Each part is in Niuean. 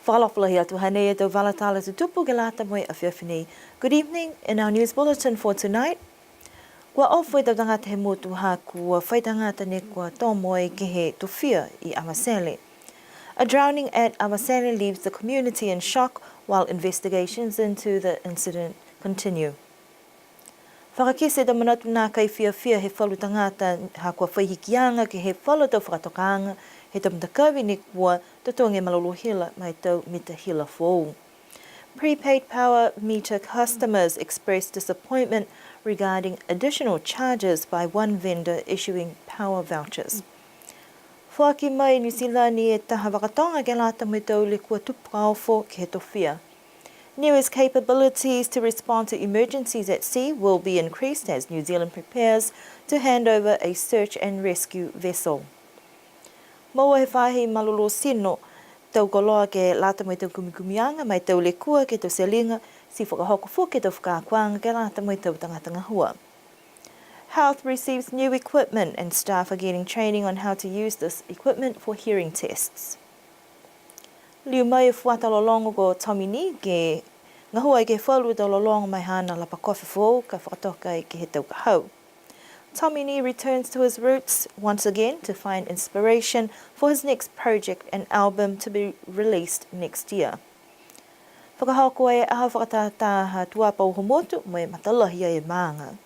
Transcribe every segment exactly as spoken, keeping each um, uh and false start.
Fakaalofa lahi atu, hanei e tau vala tala tutupu ke lata mo e afiafi nei. Good evening. In our news bulletin for tonight, kua ofo e tau tagata he motu ha kua fai tagata ne kua tomo ai ke he tofia i Avatele. A drowning at Avatele leaves the community in shock while investigations into the incident continue. Fakakite e tau manatu nākai fiafia he falu tagata ha kua fai hikiaga ke he falu tau fakatokaaga he tau matakavi ne kua totogi e malolō hila ma e tau mita hila foou. Prepaid power meter customers expressed disappointment regarding additional charges by one vendor issuing power vouchers. Foaki mai Niu Silani e taha vakatoga ke lata mo e tau lekua tupu ka ofo ke he tofia. NIWA's capabilities to respond to emergencies at sea will be increased as New Zealand prepares to hand over a search and rescue vessel. Moua he faahi malolō tino tau koloa ke lata mo e tau kumikumiaga ma e tau lekua ke he tau teliga, ti fakahoko foki e tau fakaakoaga ke lata mo e tau tagata gahua. Health receives new equipment and staff are getting training on how to use this equipment for hearing tests. Liu mai e fuata lologo ko Tommy Nee ke gahua ai ke he falu tau lologo ma e haana lapa kofe foou ka fakatoka ai ke he tau ka hau. Tommy Nee returns to his roots once again to find inspiration for his next project, an album to be released next year. Fakahoko e aho fakatātā ha Tuapa Uhomotu mo e matalahi ai e maaga.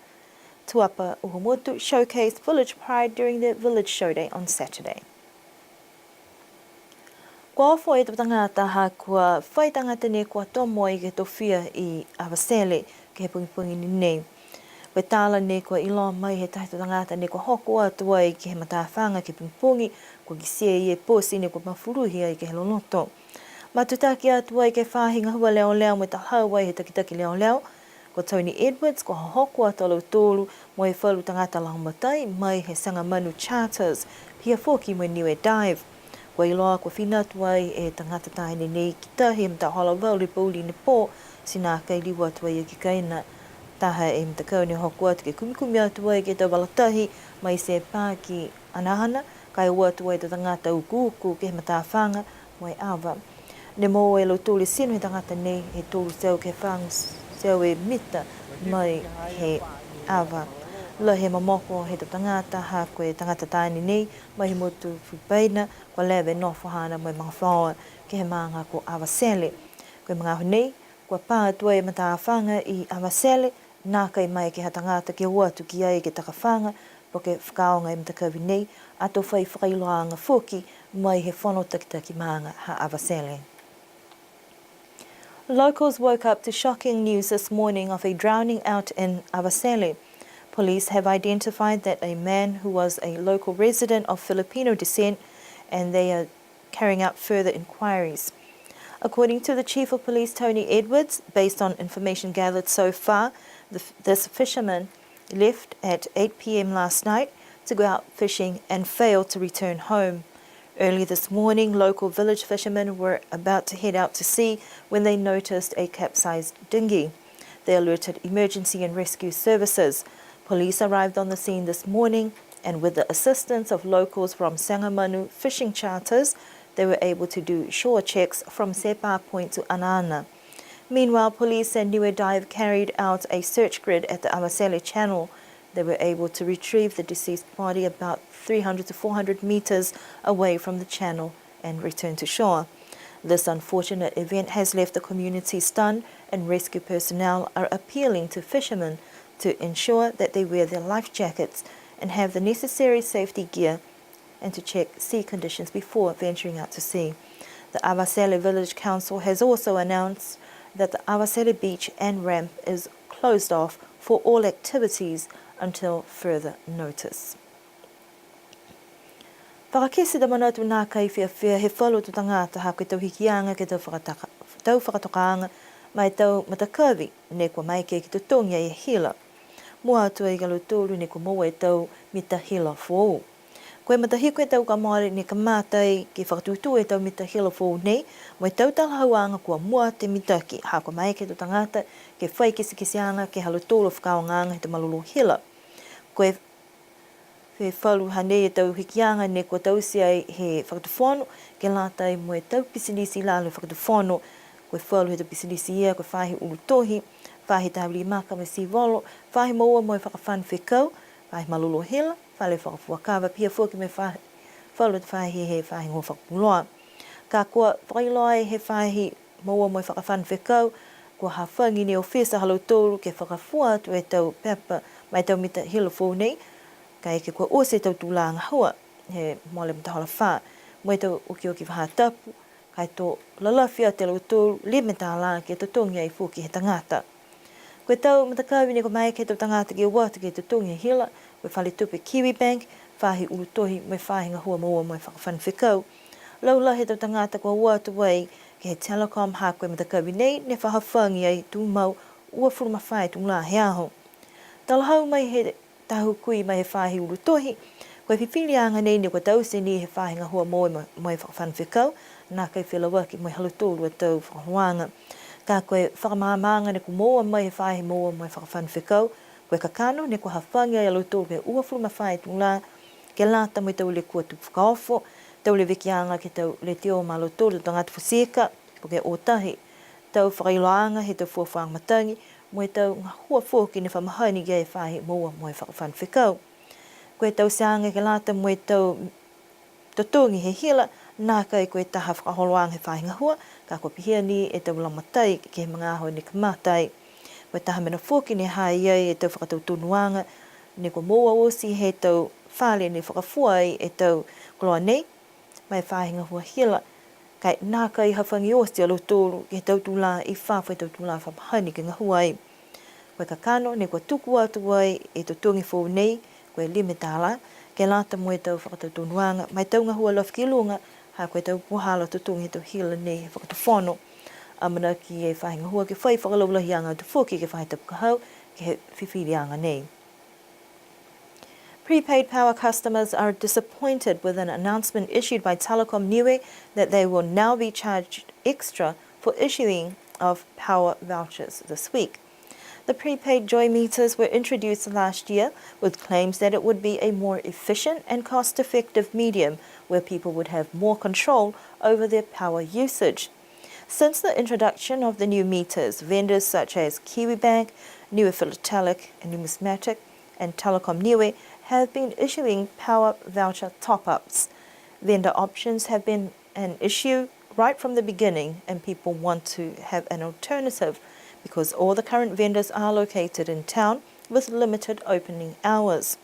Tuapa Uhomotu showcased village pride during their village show day on Saturday. Kua ofo e tau tagata ha kua fai tagata ne kua tomo ai ke he tofia i Avatele ke he pogipogi ni nei. Ko e tala ne kua iloa mai he taha tau tagata ne kua hoko atu ai ke he matafaga ke he pogipogi, kua kitia e poti ne kua mafuluhi ai ke he loloto. Matutaki atu ai ke he faahi gahua leoleo mo e talahau ai he takitaki leoleo, ko Tony Edwards, kua hohoko atu a lautolu mo e falu tagata lagomatai mai he Sagamanu Charters, pihia foki mo e Niue Dive. Kua iloa kua fina atu ai e tagata taane nei ki tahi he matahola valu he pouli ne pō, ti nākai liu atu ai ke kaina. Taha e matakau ne hoko atu ke kumikumi atu ai ke he tau vala tahi mai Sepa ki Anaana, ka e o atu ai e tau tagata ukuuku ke he matafaga mo e ava. Ne moua e lautolu e tino he tagata nei he tolu e teau ke he fā e teau e mita mai he ava. Lahi e momoko he tau tagata ha ko e tagata taane nei mai he motu Filipaina, kua leva e nofo haana mo e magafaoa ke he maaga ko Avatele. Ko e magaaho nei, kua pā atu ai e matafaga i Avatele, nākai maeke ha tagata ke o atu ki ai ke takafaga, po ke fakaaoga e matakavi nei, ato fai fakailoaaga foki mai he fono takitaki maaga ha Avatele. Locals woke up to shocking news this morning of a drowning out in Avatele. Police have identified that a man who was a local resident of Filipino descent, and they are carrying out further inquiries. According to the Chief of Police, Tony Edwards, based on information gathered so far, the f-, this fisherman left at eight p m last night to go out fishing and failed to return home. Early this morning, local village fishermen were about to head out to sea when they noticed a capsized dinghy. They alerted emergency and rescue services. Police arrived on the scene this morning, and with the assistance of locals from Sagamanu Fishing Charters, they were able to do shore checks from Sepa Point to Anaana. Meanwhile, police and Niue Dive carried out a search grid at the Avatele Channel. They were able to retrieve the deceased body about three hundred to four hundred meters away from the channel and return to shore. This unfortunate event has left the community stunned, and rescue personnel are appealing to fishermen to ensure that they wear their life jackets and have the necessary safety gear, and to check sea conditions before venturing out to sea. The Avatele Village Council has also announced that the Avatele beach and ramp is closed off for all activities until further notice. Fakakite e tau manatu nākai fiafia he falu tau tagata ha ko e tau hikiaga ke he tau fakataka-, tau fakatokaaga ma e tau matakavi ne kua maeke ke totogi ai e hila. Mua atu ai ki a lautolu ne kua moua e tau mita hila foou. Ko e matahiku he tau kua mole ne kamata ai ke fakatūtū e tau mita hila foou nei, mo e tau talahauaga kua mua atu e mitaki, ha kua maeke e tau tagata ke fai kitekiteaga ke he ha lautolu a fakaaogaaga he tau malolō hila. Ko e Ko e falu hanei e tau hikiaga ne kua taute ai he fakatufono, ke lata mo e tau pisinisi i lalo he fakatufono. Ko e falu he tau pisinisi ia, ko e faahi ulu tohi, faahi taha vili maka mo e sivolo, faahi moua mo e fakafano fekau, faahi malolō hila, fale fakafua kava, pihia foki mo e fa-, falu he faahi he faahi gahua fakapuloa. Ka kua fakailoa ai he faahi moua mo e fakafano fekau, kua hafagi ni e ofisa ha lautolu ke fakafua atu e tau pepa ma e tau mita hila foou nei, kaeke kua oti e tau tulā gahua he mole matahola fā, mo e tau okioki faahi tapu, ka e to lalafi atu e lautolu lima e tālā ke totogi ai foki he tagata. Ko e tau matakavi ne kua maeke he tau tagata ke o atu ke totogi e hila, ko e fale tupe Kiwibank, faahi ulu tohi, mo e faahi gahua moua mo e fakafano fekau. Laulahi he tau tagata kua o atu ai ke he Telecom ha ko e matakavi nei, ne fa hafagi ai tumau uafulu ma fā e tulā he aho. Talahau mai he taha hukui mai he faahi ulu tohi, ko e fifiliaga nei ne kua taute ni he faahi gahua moua mo, mo e fakafano fekau, nākai felauaki mo e ha lautolu a tau fakaholoaga. Ka ko e fakamaamaaga ne kua moua mai he faahi moua mo e fakafano fekau, ko e kakano ne kua hafagi ai a lautolu ke uafulu ma fā e tulā, ke lata mo e tau lekua tupu fakaofo, tau levekiaga ke he tau letiō ma lautolu tau tagata futi ika, po ke o tahi, tau fakailoaaga he tau fuafuaaga matagi, mo e tau gahua foki ne fa mahani ki ai e faahi moua mo e fakafano fekau. Ko e tauteaga ke lata mo e tau totogi he hila, nākai ko e taha fakaholoaga he faahi gahua, ka kua pihia ni e tau lagomatai ke he magaaho ne kamata ai. Ko e taha mena foki ne ha i ai e tau fakatautonuaga, ne kua moua oti he tau fale ne fakafua ai e tau koloa nei, ma e faahi gahua hila, ka e nākai hafagi oti a lautolu ke he tau tulā i fafo he tau tulā fa mahani ke gahua ai. Ko e kakano ne kua tuku atu ai e totogi foou nei, ko e lima e tālā, ke lata mo e tau fakatautonuaga, ma e tau gahua lafi ki luga, ha ko e tau puhala totogi he tau hila nei he fakatufono. Amanaki e faahi gahua ke fai fakalaulahiaga atu foki ke he faahi tapu ka hau, ke he fifiliaga nei. Prepaid power customers are disappointed with an announcement issued by Telecom Niue that they will now be charged extra for issuing of power vouchers this week. The prepaid Joy meters were introduced last year with claims that it would be a more efficient and cost-effective medium where people would have more control over their power usage. Since the introduction of the new meters, vendors such as Kiwibank, Niue Philatelic and Numismatic, and Telecom Niue have been issuing power voucher top-ups. Vendor options have been an issue right from the beginning, and people want to have an alternative because all the current vendors are located in town with limited opening hours.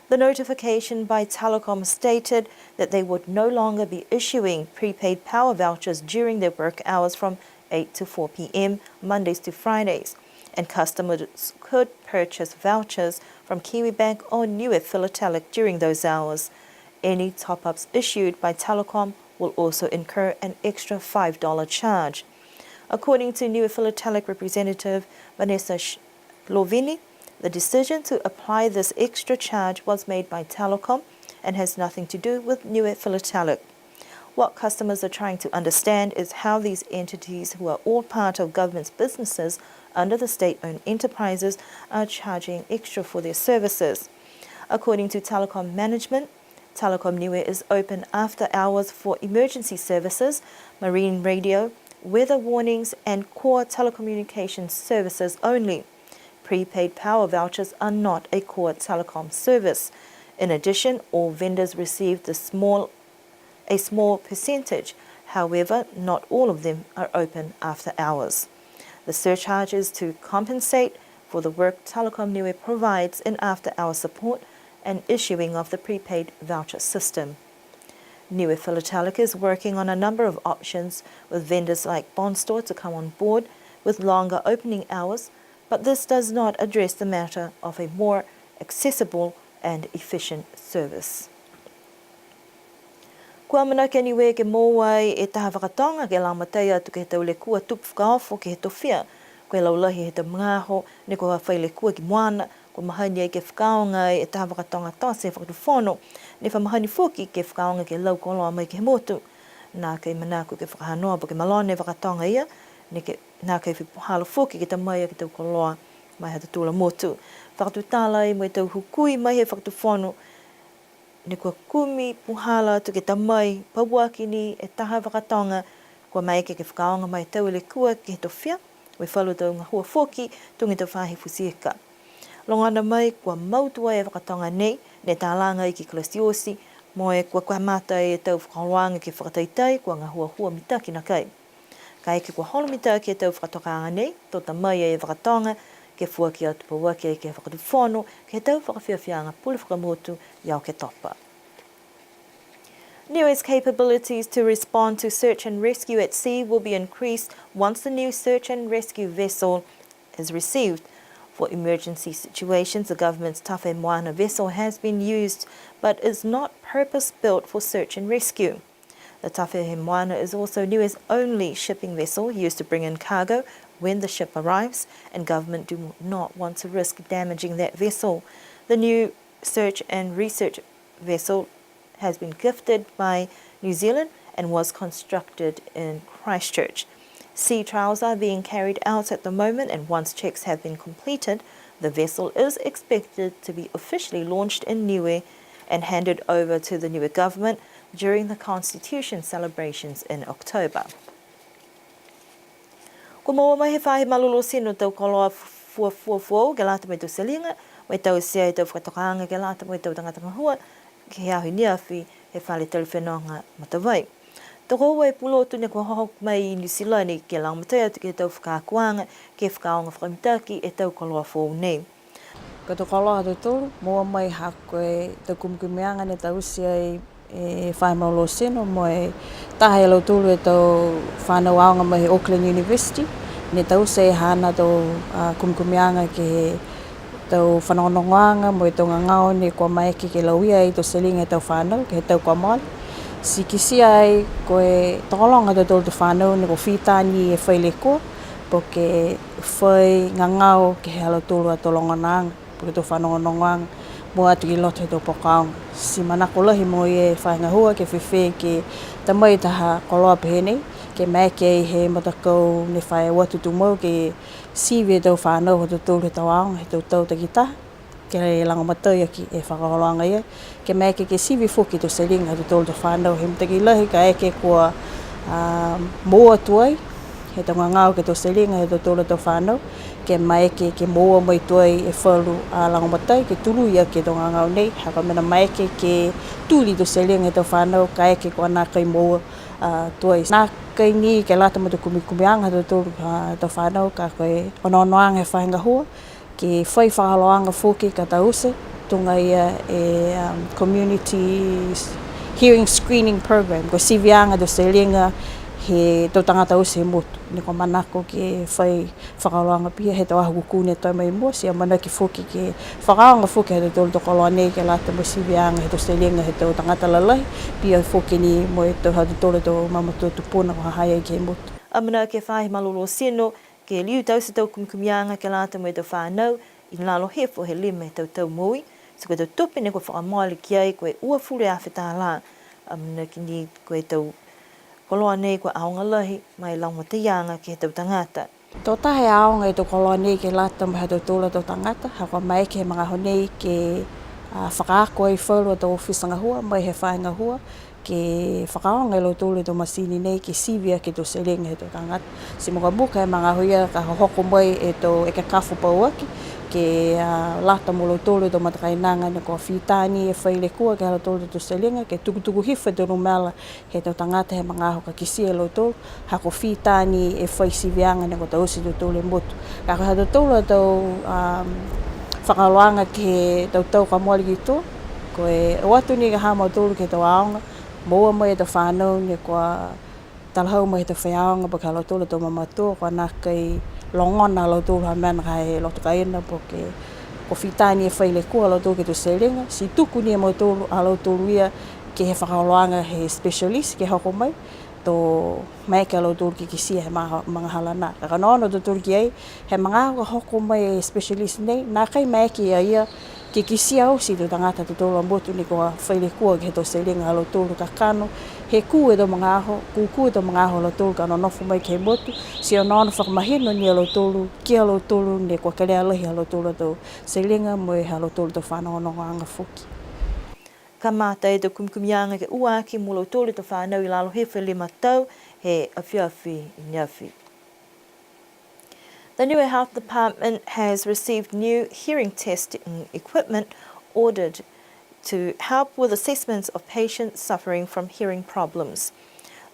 The notification by Telecom stated that they would no longer be issuing prepaid power vouchers during their work hours from eight to four p.m., Mondays to Fridays, and customers could purchase vouchers from Kiwibank or Niue Philatelic during those hours. Any top-ups issued by Telecom will also incur an extra five dollar charge. According to Niue Philatelic representative Vanessa Sh-, Lovini, the decision to apply this extra charge was made by Telecom and has nothing to do with Niue Philatelic. What customers are trying to understand is how these entities, who are all part of government's businesses under the state-owned enterprises, are charging extra for their services. According to Telecom management, Telecom Niue is open after hours for emergency services, marine radio, weather warnings, and core telecommunications services only. Prepaid power vouchers are not a core telecom service. In addition, all vendors receive the small, a small percentage. However, not all of them are open after hours. The surcharge is to compensate for the work Telecom Niue provides in after-hour support and issuing of the prepaid voucher system. Niue Philatelic is working on a number of options with vendors like Bond Store to come on board with longer opening hours, but this does not address the matter of a more accessible and efficient service. Kua amanaki a Niue ke moua ai e taha fakatoga ke lagomatai atu ke he tau lekua tupu fakaofo ke he tofia. Ko e laulahi he tau magaaho ne kua fai lekua ki moana, kua mahani ai ke fakaaoga ai e taha fakatoga tote he fakatufono, ne fa mahani foki ke fakaaoga ke lau koloa mai ke he motu. Nākai manako ke fakahanoa po ke malona e fakatoga ia, neke, nākai fai puhala foki ke ta mai aki e tau koloa mai ha tautolu a motu. Fakatutala ai mo e tau hukui mai he fakatufono, ne kua kumi puhala atu ke ta mai, pauaki ni e taha vakatoga, kua maeke ke fakaaoga mai e tau e lekua ke he tofia, mo e falu tau gahua foki, tuga e tau faahi futi ika. Logona mai kua mau tuai e vakatoga nei, ne talaga ai ki Christchurch, mo e kua kamata e tau fakaholoaga ke fakataitai, kua gahua hua mitaki nakai. Kaeke kua holo mitaki e tau fakatokaaga nei, to ta mai e vakatoga, ke foaki atu pauaki ai ke he Fakatufono, ke he tau fakafiafiaaga pule fakamotu i Oketopa. Niue's capabilities to respond to search and rescue at sea will be increased once the new search and rescue vessel is received. For emergency situations, the government's Tafe Moana vessel has been used, but is not purpose-built for search and rescue. The Tafe Moana is also Niue's only shipping vessel used to bring in cargo when the ship arrives, and government do not want to risk damaging that vessel. The new search and rescue vessel has been gifted by New Zealand and was constructed in Christchurch. Sea trials are being carried out at the moment, and once checks have been completed, the vessel is expected to be officially launched in Niue and handed over to the Niue government during the Constitution celebrations in October. Kua moua mai he faahi malolō tino tau koloa fuafua foou ke lata mo e tau teliga, mo e taute e tau fakatokaaga ke lata mo e tau tagata gahua, ke he aho i neafi he fale tali fenoga Matavai. Tokoua e pulotu ne kua hohoko mai i Niu Silani ke lagomatai atu ke he tau fakaakoaga, ke fakaaoga fakamitaki e tau koloa foou nei. Ko e tau koloa ha tautolu, moua mai ha ko e tau kumikumiaga ne taute ai e faahi malolō tino mo e taha ia lautolu e tau fanau aoga mai he Auckland University, ne taute e haana tau, a, kumikumiaga ke he tau fanogonogoaga mo e tau gagao ne kua maeke ke lauia ai e tau teliga he tau fanau, ke he tau kua mole. Ti kitia ai ko e tokologa ha tautolu tau fanau ne kua fita ni e fai lekua, po ke fai gagao ke he ha lautolu a tau logonaaga, po ke tau fanogonogoaga, mua atu ki loto he tau poko aoga. Ti manako lahi mo e faahi gahua ke fēfē ke ta mai taha koloa pehē nei, ke maeke ai he matakau ne fai o atu tumau ke sivi e tau fanau ha tautolu he tau aoga, he tau tau takitaha, ke lagomatai aki e fakaholoaga ia, ke maeke ke sivi foki e tau teliga ha tautolu tau fanau, he mitaki lahi kaeke kua, a, moua tuai he tau gagao ke he tau teliga he ha tautolu tau fanau, ke maeke ke moua mai tuai e falu a lagomatai, ke tului aki e tau gagao nei, ha ko e mena maeke ke tuli e tau teliga he tau fanau, kaeke kua nākai moua, a, tuai. Nākai ni ke lata mo e tau kumikumiaga ha tautolu, a, tau fanau, ka ko e onoonoaga he faahi gahua, ke fai fakaholoaga foki ka taute, tuga ia e, um, community hearing screening program, ko e siviaga tau teliga he tau tagata oti he motu. Ne kua manako ke fai fakaholoaga pihia he tau aho kūkū ne toe mai mua, ti amanaki foki ke fakaaoga foki ha tautolu tau koloa nei ke lata mo e siviaga he tau teliga he tau tagata lalahi, pihia foki ni mo e tau ha tautolu tau mamatua tupuna kua ha ha i ai ke he motu. Amanaki e faahi malolō tino, ke liu taute e tau kumikumiaga ke lata mo e tau fanau, i lalo hifo he lima e tau tau moui, ti ko e tau tupe ne kua fakamole ki ai ko e uafulu e afe tālā, amanaki ni ko e tau koloa nei kua aoga lahi ma e lagomataiaga ke he tau tagata. To taha e aoga e tau koloa nei ke lata mo e ha tautolu a tau tagata, ha kua maeke he magaaho nei ke, a, fakaako ai falu a tau ofisa gahua, mai he faahi gahua, ke fakaaoga e lautolu e tau masini nei ke sivi aki e tau teliga he tau tagata. Ti mukamuka e magaaho ia ka hohoko mai e tau ekekafo pauaki, ke, a, lata mo lautolu e tau matakainaga ne kua fita ni e fai lekua ke he ha lautolu a tau teliga, ke tukutuku hifo e tau numela he tau tagata he magaaho ka kitia e lautolu, ha kua fita ni e fai siviaga ne kua taute e tautolu e motu. Ka ko e ha tautolu a tau, um, fakaholoaga ke he tau tau kua mole ki tua, ko e o atu ni ka ha mautolu ke he tau aoga, moua mai e tau fanau ne kua talahau mai he tau faiaoga po ke ha lautolu a tau mamatua, kua nākai logona a lautolu ha mena ka he loto kaina po ke kua fita ni e fai lekua a lautolu ke he tau teliga, ti tuku ni e mautolu a lautolu ia ke he fakaholoaga he specialist ke hoko mai, to maeke a lautolu ke kitia he maga-, magahala nā. Ka ka onoono a tautolu ki ai, he magaaho ka hoko mai e specialist nei, nākai maeke ia ia ke kitia oti e tau tagata ha tautolu a motu ne kua fai lekua ke he tau teliga ha lautolu kakano, he kū e tau magaaho, kūkū e tau magaaho ha lautolu ka nonofo mai ke he motu, ti onoono fakamahino ni a lautolu, ki a lautolu ne kua kelea lahi ha lautolu a tau teliga mo e ha lautolu a tau fanogonogoaga foki. kamata e tau kumikumiaga ke ua aki mo lautolu e tau fanau i lalo he fale matau he afiafi i neafi. The Niue Health Department has received new hearing testing equipment ordered to help with assessments of patients suffering from hearing problems.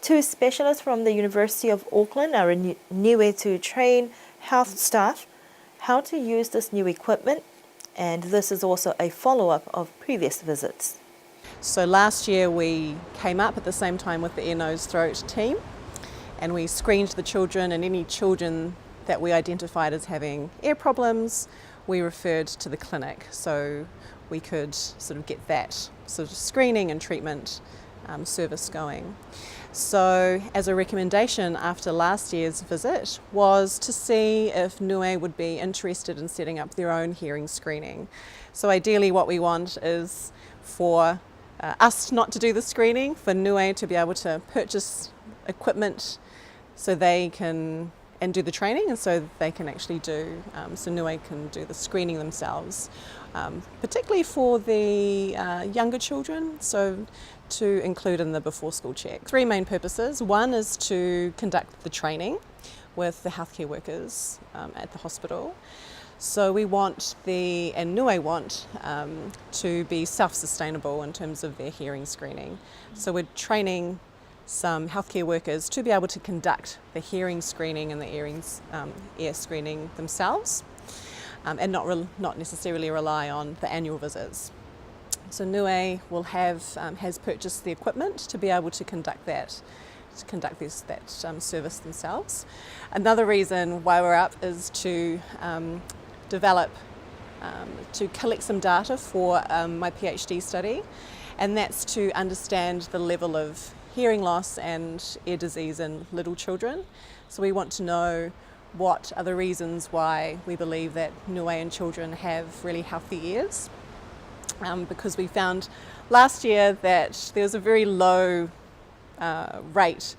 Two specialists from the University of Auckland are in Niue to train health staff how to use this new equipment, and this is also a follow-up of previous visits. So last year we came up at the same time with the ear, nose, throat team, and we screened the children, and any children that we identified as having ear problems, we referred to the clinic so we could sort of get that sort of screening and treatment, um, service going. So as a recommendation after last year's visit was to see if Niue would be interested in setting up their own hearing screening. So ideally what we want is for, uh, us not to do the screening, for Niue to be able to purchase equipment so they can, and do the training, and so they can actually do, um, so Niue can do the screening themselves, um, particularly for the, uh, younger children, so to include in the before school check. Three main purposes. One is to conduct the training with the healthcare workers, um, at the hospital. So we want the, and Niue want, um, to be self-sustainable in terms of their hearing screening. So we're training some healthcare workers to be able to conduct the hearing screening and the earrings, um, ear screening themselves, um, and not re-, not necessarily rely on the annual visits. So Niue will have, um, has purchased the equipment to be able to conduct that, to conduct this, that, um, service themselves. Another reason why we're up is to, um, develop, um, to collect some data for, um, my PhD study, and that's to understand the level of hearing loss and ear disease in little children. So we want to know what are the reasons why we believe that Niuean children have really healthy ears. Um, because we found last year that there was a very low, uh, rate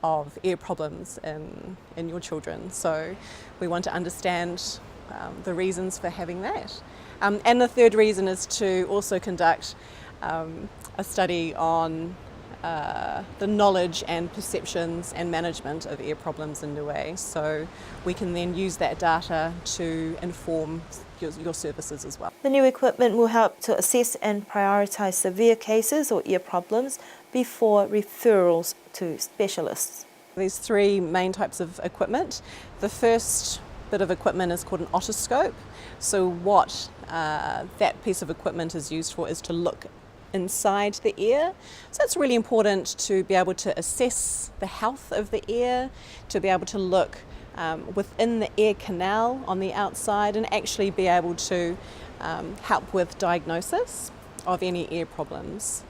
of ear problems in, in your children. So we want to understand, um, the reasons for having that. Um, and the third reason is to also conduct, um, a study on, uh, the knowledge and perceptions and management of ear problems in Niue. So we can then use that data to inform your, your services as well. The new equipment will help to assess and prioritise severe cases or ear problems before referrals to specialists. There's three main types of equipment. The first bit of equipment is called an otoscope. So what, uh, that piece of equipment is used for is to look inside the ear. So it's really important to be able to assess the health of the ear, to be able to look, um, within the ear canal on the outside and actually be able to, um, help with diagnosis of any ear problems.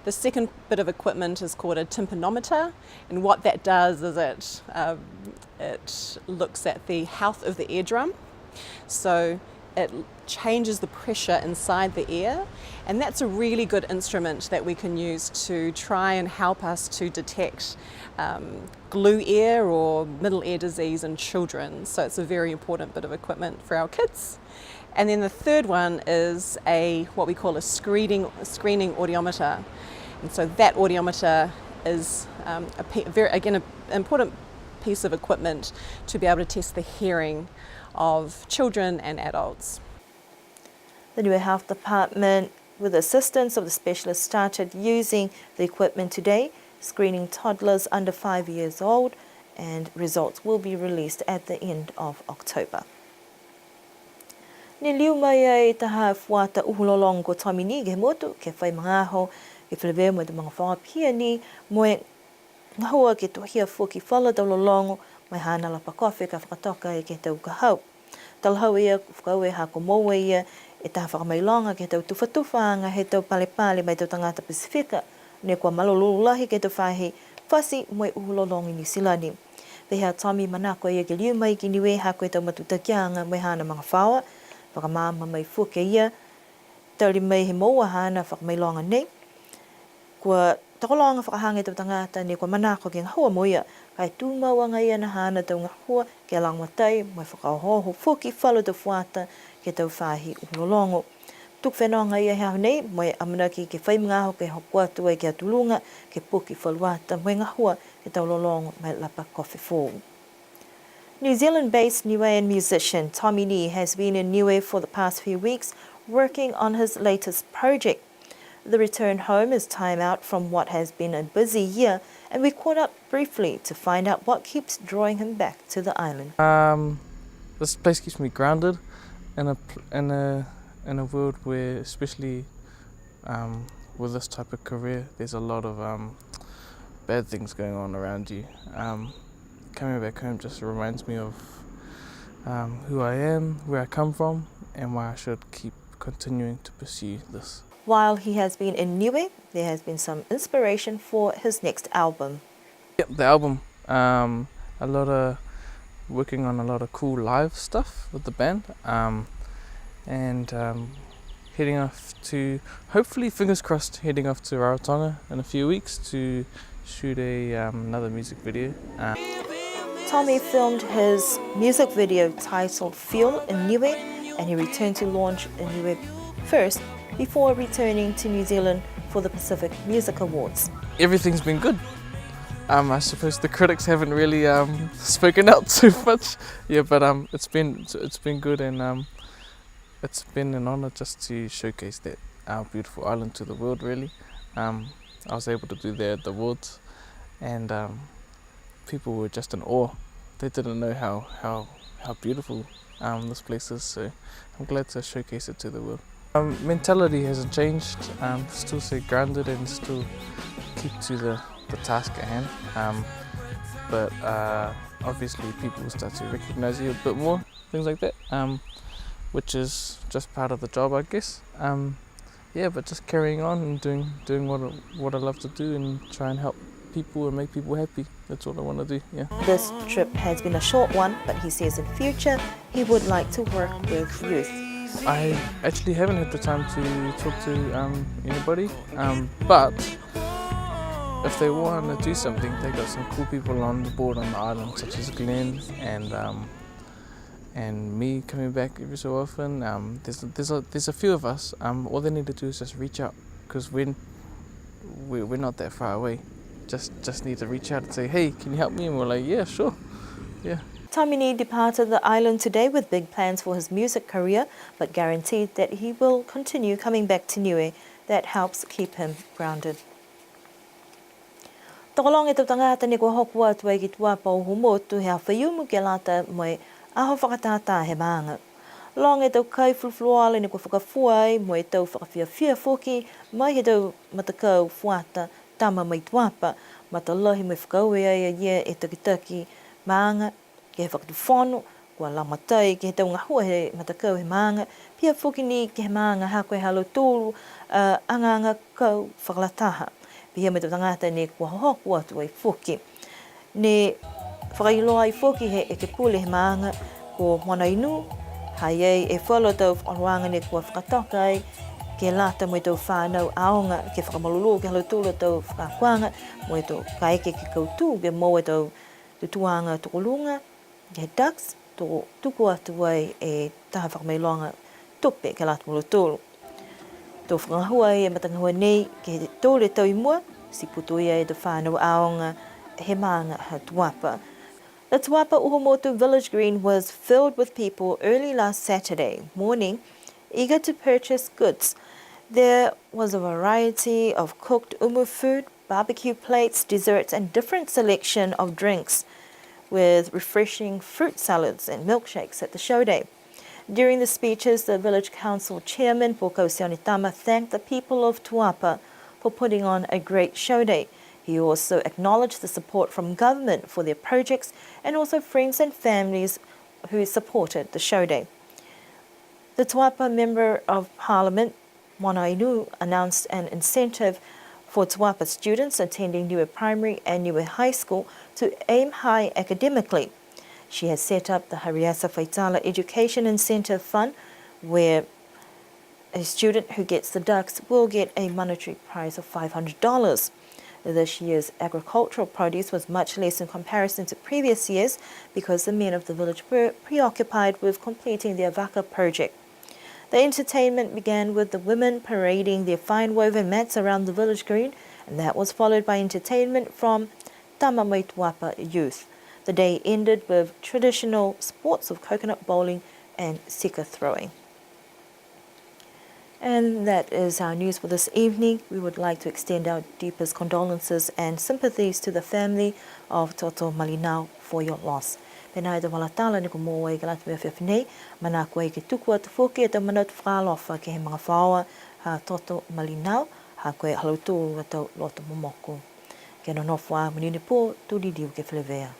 The second bit of equipment is called a tympanometer, and what that does is it, um, it looks at the health of the eardrum. So it changes the pressure inside the ear, and that's a really good instrument that we can use to try and help us to detect, um, glue ear or middle ear disease in children. So it's a very important bit of equipment for our kids. And then the third one is a, what we call a screening, screening audiometer. And so that audiometer is, um, a pe-, very, again, an important piece of equipment to be able to test the hearing of children and adults. The Niue Health Department, with the assistance of the specialist, started using the equipment today, screening toddlers under five years old, and results will be released at the end of October. Ne liu mai ai taha fuata uhu lologo ko Tommy ni ke he motu, ke fai magaaho, ke feleveia mo e tau magafaoa pihia ni, mo e gahua ke tohia foki falu tau lologo, mo e haana lapa kofe ka fakatoka ai ke he tau ka hau. Talahau e ia, fakaaue ha kua moua e ia e taha fakamailoga ke he tau tufatufaaga he tau palepale ma e tau tagata Pasifika, ne kua malolō lahi ke he tau faahi fati mo e uhu lologo i Niu Silani. Pehē a Tommy manako a ia ke liu mai ki Niue ha ko e tau matutakiaga mo e haana magafaoa, fakamaama mai foki a ia, tali mai he moua haana fakamailoga nei. Kua tokologa fakahaga e tau tagata ne kua manako ke gahua mo ia, ka e tumau agaia na haana tau gahua ke lagomatai mo e fakaohooho foki falu tau fuata ke he tau faahi uhu lologo. Tuku fenoga ia he aho nei, mo e amanaki ke fai magaaho ke hoko atu ai ki a Tuluga, ke puke falu ata mo e gahua ke he tau lologo ma e lapa kofe foou. New Zealand-based Niuean musician Tommy Nee has been in Niue for the past few weeks, working on his latest project. The return home is time out from what has been a busy year, and we caught up briefly to find out what keeps drawing him back to the island. Um, this place keeps me grounded in a pl-, in a, in a world where, especially, um, with this type of career, there's a lot of, um, bad things going on around you. Um, coming back home just reminds me of, um, who I am, where I come from, and why I should keep continuing to pursue this. While he has been in Niue, there has been some inspiration for his next album. Yep, the album. Um, a lot of, working on a lot of cool live stuff with the band. Um, and, um, heading off to, hopefully, fingers crossed, heading off to Rarotonga in a few weeks to shoot a, um, another music video. Uh, Tommy filmed his music video titled Feel in Niue, and he returned to launch in Niue first before returning to New Zealand for the Pacific Music Awards. Everything's been good. Um, I suppose the critics haven't really, um, spoken out too much. Yeah, but, um, it's been, it's, it's been good, and, um, it's been an honour just to showcase that, our beautiful island, to the world, really. Um, I was able to do that at the awards, and, um, people were just in awe. They didn't know how, how, how beautiful, um, this place is, so I'm glad to showcase it to the world. Um, mentality hasn't changed. Um, still stay grounded and still keep to the, the task at hand. Um, but, uh, obviously people start to recognise you a bit more, things like that, um, which is just part of the job, I guess. Um, yeah, but just carrying on and doing, doing what, what I love to do and try and help people and make people happy. That's all I wanna do, yeah. This trip has been a short one, but he says in future he would like to work with youth. I actually haven't had the time to talk to, um, anybody, um, but if they wanna do something, they got some cool people on the board on the island, such as Glenn and, um, and me coming back every so often. Um, there's, there's a, there's a few of us. Um, all they need to do is just reach out, 'cause we're, we, we're not that far away. Just, just need to reach out and say, "Hey, can you help me?" And we're like, "Yeah, sure." Yeah. Tommy Nee departed the island today with big plans for his music career, but guaranteed that he will continue coming back to Niue. That helps keep him grounded. Tokologa e tau tagata ne kua hoko atu ai ki Tuapa Uhomotu he aho Faiumu ke lata mo e aho fakatātā he maaga. Loga e tau kai fulufuluola ne kua fakafua ai mo e tau fakafiafia foki mai he tau matakau fuata tama mai Tuapa, matalahi mo e fakaaue ai a ia e takitaki maaga, ke he Fakatufono, kua lagomatai ke he tau gahua he matakau he maaga, pihia foki ni ke he maaga ha ko e ha lautolu a agaaga kau fakalataha. Pihia mo e tau tagata ne kua hohoko atu ai foki. Ne fakailoa ai foki he ekepule he maaga ko Moana Inu, ha i ai e falu a tau fakaholoaga ne kua fakatoka ai ke lata mo e tau fanau aoga ke fakamalolō ke he ha lautolu a tau fakaakoaga mo e tau kaeke ke kautū ke moua e tau tutūaga tokoluga ke he Dux, to tuku atu ai e taha fakamailoga tupe ke lata mo lautolu. To fakagahua ai e matagahua nei ke he tolu e tau i mua, ti putoia ai e tau fanau aoga he maaga ha Tuapa. The Tuapa Uhomotu Village Green was filled with people early last Saturday morning, eager to purchase goods. There was a variety of cooked umu food, barbecue plates, desserts, and different selection of drinks, with refreshing fruit salads and milkshakes at the show day. During the speeches, the village council chairman, Pokau Sionetama, thanked the people of Tuapa for putting on a great show day. He also acknowledged the support from government for their projects and also friends and families who supported the show day. The Tuapa Member of Parliament, Moana Inu, announced an incentive for Tuapa students attending Niue Primary and Niue High School to aim high academically. She has set up the Hariasa Faitala Education Incentive Fund, where a student who gets the Dux will get a monetary prize of five hundred dollars. This year's agricultural produce was much less in comparison to previous years because the men of the village were preoccupied with completing their vaka project. The entertainment began with the women parading their fine woven mats around the village green, and that was followed by entertainment from Tama Maituapa youth. The day ended with traditional sports of coconut bowling and sika throwing. And that is our news for this evening. We would like to extend our deepest condolences and sympathies to the family of Toto Malinau for your loss. Pehē nai e tau vala tala ne kua moua ai ke lata mo e afiafi nei, manako ai ke tuku atu foki e tau manatu fakaalofa ke he magafaoa ha Toto Malinau, ha ko e ha lautolu a tau loto momoko. Ke nonofo ā, monuina e pō, to liliu ke feleveia.